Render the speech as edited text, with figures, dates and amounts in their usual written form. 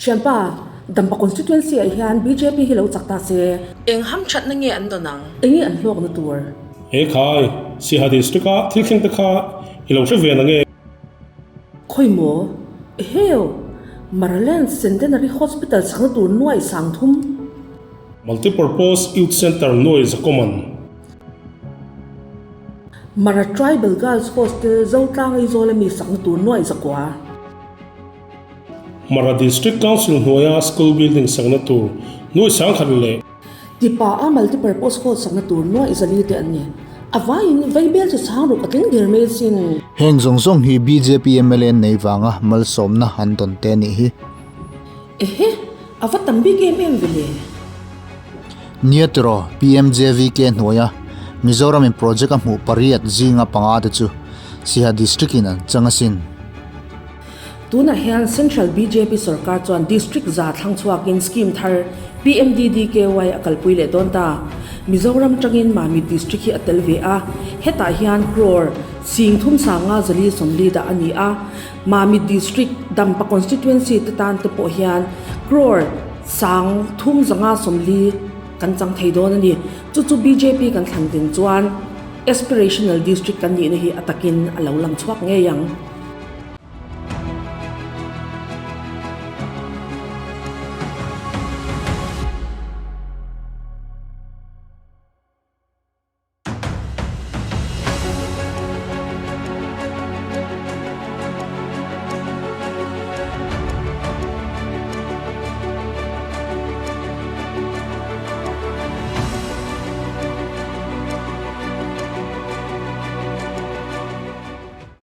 Thianpa, Dampa Constituency ah hian bjp hi lo chak ta se. Eng hamthatna nge an dawn ang? Enge an hlawkna tur? He khai, Siaha District a thil thleng te kha i lo hre ve na nge? Khawi maw? Eheu! Maraland Centenary Hospital chakna tur nuai 3000. Multipurpose Youth Centre nuai zakawm an. Mara Tribal Girls Hostel Zotlang Aizawl ami sakna tur nuai 900. Mara District Council hnuaia school building sakna tur nuai 1000 leh. Tipa a multipurpose hall sakna tur nuai 400 te an ni. A vaiin vaibel chu sang ruk a tling der mai asin. Heng zawng zawng hi bjp mla nei vanga malsawmna an dawn te anih hi. Ehe, a va tam bik em em ve le. Nia tiraw, PMJVK hnuaia Mizoramin project a hmuh pariat zinga panga te chu Siha District in an chang asin. Tunah hian Central bjp sorkar chuan District 100 thlang chhuakin scheme thar PMDDKY a kalpui leh dawn ta. Mizoram tangin Mamit District hi a tel ve a, hetah hian crore 3540 dah a ni a. Mamit District, Dampa Constituency te tan te pawh hian crore 3540 kan chang thei dawn a ni. Chu chu bjp kan thlan din chuan Aspirational District kan nihna hi a takin a lo lang chhuak ngei ang.